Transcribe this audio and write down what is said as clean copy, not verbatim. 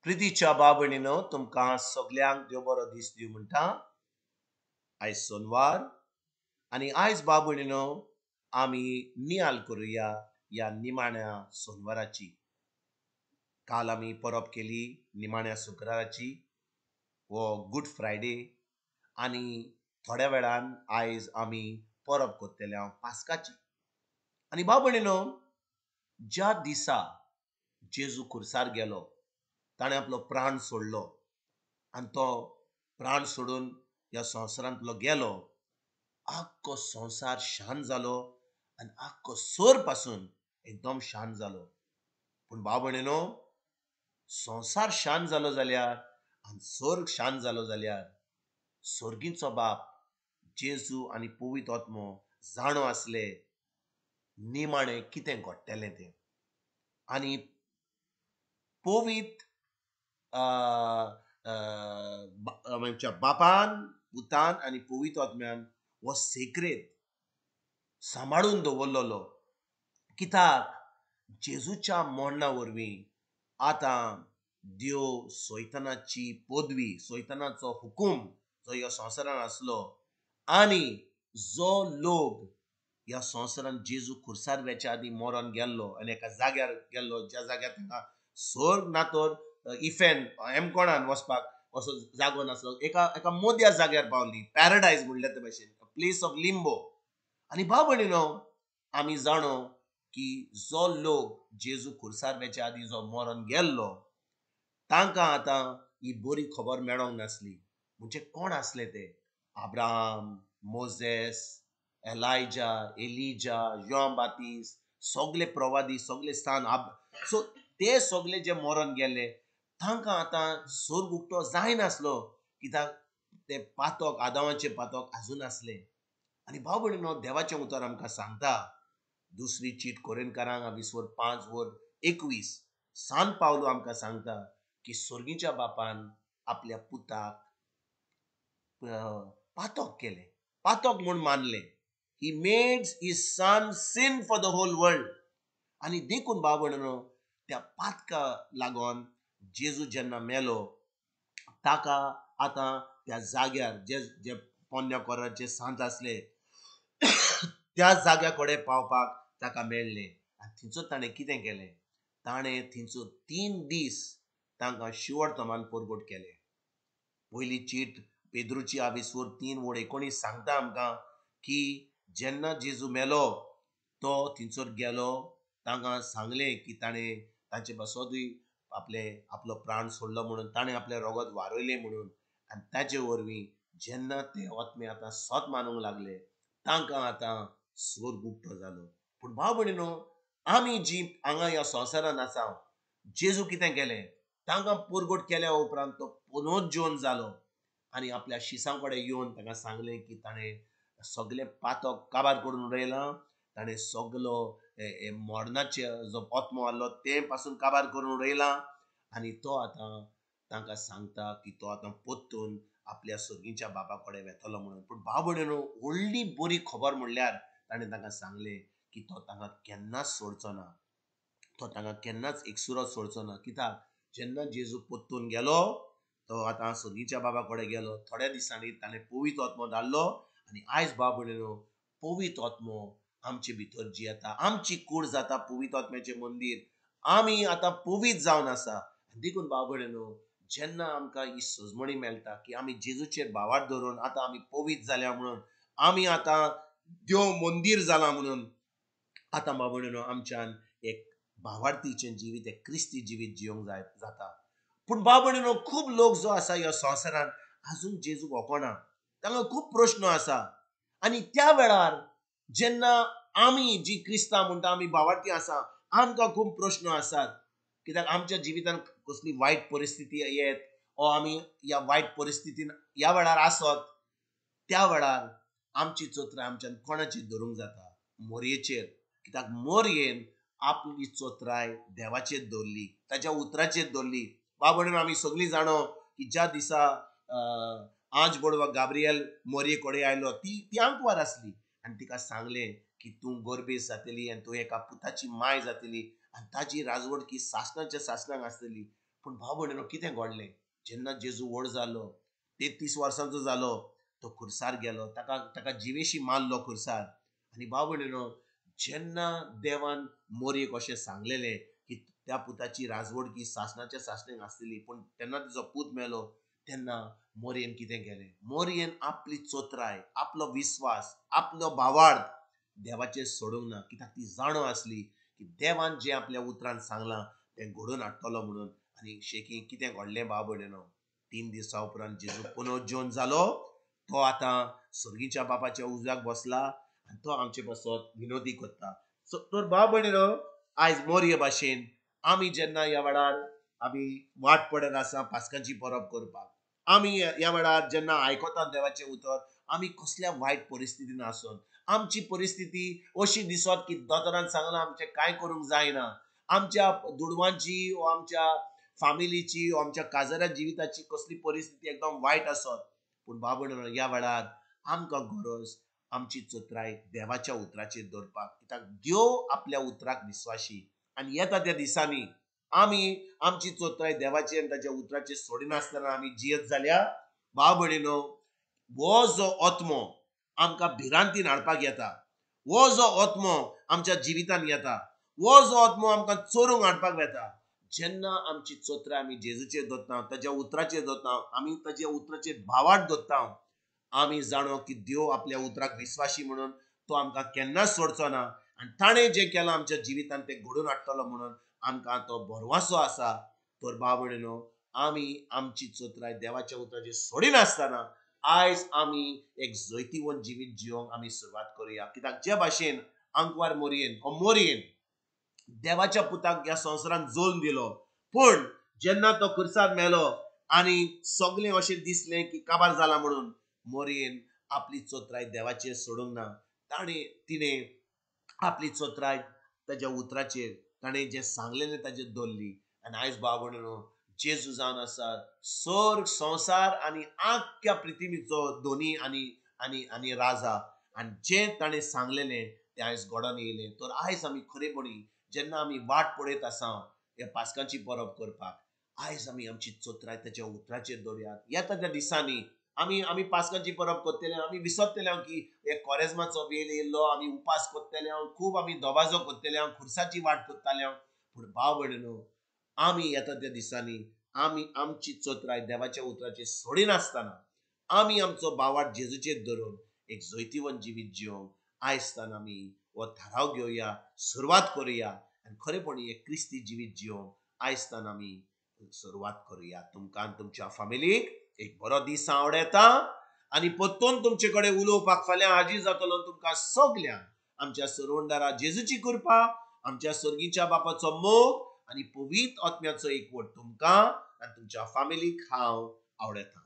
प्रितीच्या बाबणीनो तुमकां सगल्यांक देव बरो दीस दिवं म्हणटा. आयज सोनवार आनी आयज बाबणीनो आमी नियाल करुया ह्या निमाण्या सोनवाराची. काल आमी परब केली निमाण्या शुक्राराची, हो गुड फ्रायडे, आनी थोड्या वेळान आयज आमी परब करतले हांव पास्काची. आनी बाबणीनो, ज्या दिसा जेजू खुर्सार गेलो, ताणें आपलो प्राण सोडलो आनी तो प्राण सोडून ह्या संवसारांतलो गेलो, आख्खो संवसार शांत जालो आनी आख्खो सोर पासून एकदम शांत जालो. पूण बाबणेनो, संवसार शांत जालो जाल्यार आनी स्वर्ग शांत जालो जाल्यार स्वर्गीचो बाप जेजू आनी पवित्र आत्मो जाणो आसले निमाणें कितें घडटलें तें. आनी पवित्र आमच्या बापान, पुतान आनी पवित्र आत्म्यान हो सेक्रेत सांबाळून दवरलेलो, कित्याक जेजूच्या मरणा वरवीं आतां देव सैतानाची पदवी, सैतानाचो हुकूम जो ह्या संवसारान आसलो आनी जो लोक ह्या संवसारान जेजू खुर्सार वेच्या आदीं मरण गेल्लो आनी एका जाग्यार गेल्लो ज्या जाग्यार ताका स्वर्ग ना तर इफेन हेमकोणान वचपाक असो जागो नासलो, एका एका मोद्या जाग्यार पावली, पॅराडायज म्हणल्यार ते भाशेन, प्लेस ऑफ लिंबो. आनी भाव भयणीनो, आमी जाणो की जो लोक जेजू खुर्सार वेच्या आदीं जो मरण गेल्लो तांकां आतां ही बरी खबर मेळोंक नासली. म्हणजे कोण आसले ते? अब्राहम, मोजेस, एलायजा, एलिजा, जॉन बातीस, सगले प्रवादी, सगले स्थान. सो ते सगले जे मरण गेले तांकां आतां स्वर्ग उक्तो जायनासलो, कित्याक ते पातक, आदावाचें पातक आजून आसलें. आनी भाव भयणीनो, देवाचें उतर आमकां सांगता, दुसरी चीट कोरिंथकारांक 5:21 सान पावलो आमकां सांगता की स्वर्गीच्या बापान आपल्या पुताक पातक केलें, पातक म्हूण मानलें. He made his son sin for the whole world. आनी देखून भाव भयणीनो, त्या पातका लागून जेजू जेन्ना मेलो ताका आतां त्या जाग्यार जे जे पोन्न्या कोराचे सांत आसले त्या जाग्या कडेन पावपाक ताका मेळ्ळें. आनी थंयचो ताणें कितें केलें? ताणें थंयचो 3 दीस तांकां शिवर्थमान परगट केलें. पयली चीट पेद्रूची 3:19 सांगता आमकां की जेन्ना जेजू मेलो तो थंयसर गेलो, तांकां सांगलें की ताणें तांचे पासतूय आपले आपलो प्राण सोडलो म्हणून, ताणें आपलें रगत वारयलें म्हणून. आनी ताचे वरवीं जेन्ना ते आत्मे आतां सत मानूंक लागले तांकां आतां स्वर्ग उक्तो जालो. पूण भाव भयणीनो, आमी जी हांगा ह्या संवसारान आसा, जेजू कितें केलें? तांकां परगट केल्या उपरांत तो पुनर्जीवन जालो आनी आपल्या शिसां कडेन येवन तांकां सांगलें की ताणें सगलें पातक काबार करून उडयलां, ताणें सगलो मरणाचे जो आत्मो आहलो ते पासून काबार करून उडयलां. आनी तो आतां तांकां सांगता की तो आतां परतून आपल्या स्वर्गीच्या बाबा कडेन वेतलो म्हणून. पूण भाव भयणीनो, व्हडली बरी खबर म्हणल्यार ताणें तांकां सांगलें की तो तांकां केन्नाच सोडचो ना, तो तांकां केन्नाच एकसुरो सोडचो ना. कित्याक जेन्ना जेजू परतून गेलो तो आतां स्वर्गीच्या बाबा कडेन गेलो, थोड्या दिसांनी ताणें पवित्र आत्मो धाडलो. आनी आयज भाव भयणीनो, पवित्र आत्मो आमचे भितर जी येता, आमची कूड जाता पवित्र आत्म्याचें मंदीर, आमी आतां पवित्र जावन आसा. देखून भाव भयणीनो, जेन्ना आमकां ही सजमणी मेळटा की आमी जेजूचेर भावार्थ धरून आतां आमी पवित्र जाल्या म्हणून, आमी आतां देव मंदीर जालां म्हणून, आतां भाव भयणीनो आमच्यान एक भावार्थीचें जिवीत, एक क्रिस्ती जिवीत जिवंक जाय जाता. पूण भाव भयणीनो, खूब लोक जो आसा ह्या संवसारान आजून जेजूक वळखना, तांकां खूब प्रश्न आसा. आनी त्या वेळार जेन्ना आमी जी क्रिस्तांव म्हणटा, आमी भावार्थी आसा, आमकां खूब प्रश्न आसात, कित्याक आमच्या जिवितांत कसली वायट परिस्थिती येत ओ आमी ह्या वायट परिस्थितीन ह्या वेळार आसत, त्या वेळार आमची चोत्राय आमच्यान कोणाची धरूंक जाता? मोरयेचेर. कित्याक मोरयेन आपली चोत्राय देवाचेर दवरली, ताच्या उतराचेर दवरली. भाव भयणीनो, आमी सगळीं जाणो की ज्या दिसा आंज बोडवा गाब्रियल मोरये कडेन आयलो, ती आंकवार आसली आनी तिका सांगलें की तूं गोरबेस जातली आनी तूं एका पुताची माय जातली आनी ताजी राजवडकी सासणाच्या सासणाक आसतली. पूण भाव भयणीनो कितें घडलें, जेन्ना जेजू व्हड जालो, 33 वर्सांचो जालो, तो खुर्सार गेलो, ताका ताका जिवेशी मारलो खुर्सार. आनी भाव भयणीनो जेन्ना देवान मोरयेक अशें सांगलेलें की त्या पुताची राजवडकी सासणाच्या सासणेक आसतली, पूण तेन्ना तिचो पूत मेलो, तेन्ना मोरयेन कितें केलें, मोरयेन आपली चोत्राय, आपलो विस्वास, आपलो भावार्थ देवाचेर सोडूंक ना. कित्याक ती जाणो आसली की देवान जें आपल्या उतरान सांगलां तें घडोवन हाडटलो म्हणून. आनी शेकी कितें घडलें भाव भयणीनो, 3 दिसां उपरांत जेजू पुनर्जीवन जालो. तो आतां सर्गीच्या बापाच्या उजव्याक बसला आनी तो आमचे पासत विनोदी करता. सो तर भाव भयणीनो आयज मोरये भाशेन आमी जेन्ना ह्या वेळार आमी वाट पडत आसा पास्कांची परब करपाक, आमी ह्या वेळार जेन्ना आयकता देवाचें उतर, आमी कसल्या वायट परिस्थितीन आसून, आमची परिस्थिती अशी दिसत की दोतोरान सांगलां आमचें कांय करूंक जायना, आमच्या दुडवांची वो आमच्या फामिलीची वो आमच्या काजाऱ्या जिविताची कसली परिस्थिती एकदम वायट आसत, पूण भाव भयणीनो ह्या वेळार आमकां गरज आमची चत्राय देवाच्या उतराचेर दवरपाक. कित्याक देव आपल्या उतराक विस्वाशी. आनी येता त्या दिसांनी आमी आमची चोत्राय देवाचेर आनी ताच्या उतराचेर सोडिनासतना आमी जियत जाल्यार भाव भयणीनो हो जो आत्मो आमकां भिरांतीन हाडपाक येता, हो जो आत्मो आमच्या जिवितान येता, हो जो आत्मो आमकां चोरूंक हाडपाक वेता, जेन्ना आमची चोत्राय आमी जेजूचेर दवरता, ताच्या उतराचेर दवरता, आमी ताच्या उतराचेर भावार्थ दवरता, आमी जाणो की देव आपल्या उतराक विस्वाशी म्हणून तो आमकां केन्नाच सोडचो ना आनी ताणें जें केलां आमच्या जिवितान तें घडोवन हाडटलो म्हणून आमकां तो भरवासो आसा. तर भाव भयणीनो आमी आमची चोत्राय देवाच्या उतराचेर सोडिनासतना आयज आमी एक जैतिवंत जिवीत जिवंक आमी सुरवात करुया. कित्याक जे भाशेन आंकवार मोरयेन हो मोरयेन देवाच्या पुताक ह्या संवसारान जोल्म दिलो, पूण जेन्ना तो खुर्सार मेलो आनी सगळें अशें दिसलें की काबार जाला म्हणून, मोरयेन आपली चोत्राय देवाचेर सोडूंक ना. ताणें तिणें आपली चोत्राय ताच्या उतराचेर, ताणें जें सांगलेलें ताचेर दवरली. आनी आयज भाव भयणीनो जेजू जावन आसा सर्ग संवसार आनी आख्ख्या पृथ्वीचो धनी आनी आनी आनी राजा. आनी जें ताणें सांगलेलें तें आयज घडोवन येयलें. तर आयज आमी खरेपणी जेन्ना आमी वाट पळयत आसा ह्या पास्कांची परब करपाक, आयज आमी आमची चोत्राय ताच्या उतराचेर दवरयात. येता त्या दिसांनी आमी आमी पास्कांची परब करतले, आमी विसरतले की हे कोरेज्माचो वेल येयल्लो, आमी उपास करतले, खूब आमी दबाजो करतले, खुर्साची वाट करताले. पूण भाव भयणीनो आमी येता त्या दिसांनी आमी आमची चोत्राय देवाच्या उतराचेर सोडिनासतना आमी आमचो भावार्थ जेजूचेर धरून एक जैतिवंत जिवीत जिवंक आयज आमी हो थाराव घेवया, सुरवात करुया आनी खरेपणी एक क्रिस्ती जिवीत जिवंक आयज आमी सुरवात करुया. तुमकां आनी तुमच्या फामिलीक एक बरो दीस आवडता आनी परतून तुमचे कडेन उलोवपाक फाल्यां हाजीर जातलो. तुमकां सगल्यांक आमच्या सरवंडारा जेजूची कृपा, आमच्या सर्गीच्या बापाचो मोग आनी पवित्र आत्म्याचो एकवट तुमकां आनी तुमच्या फामिलीक हांव आवडता.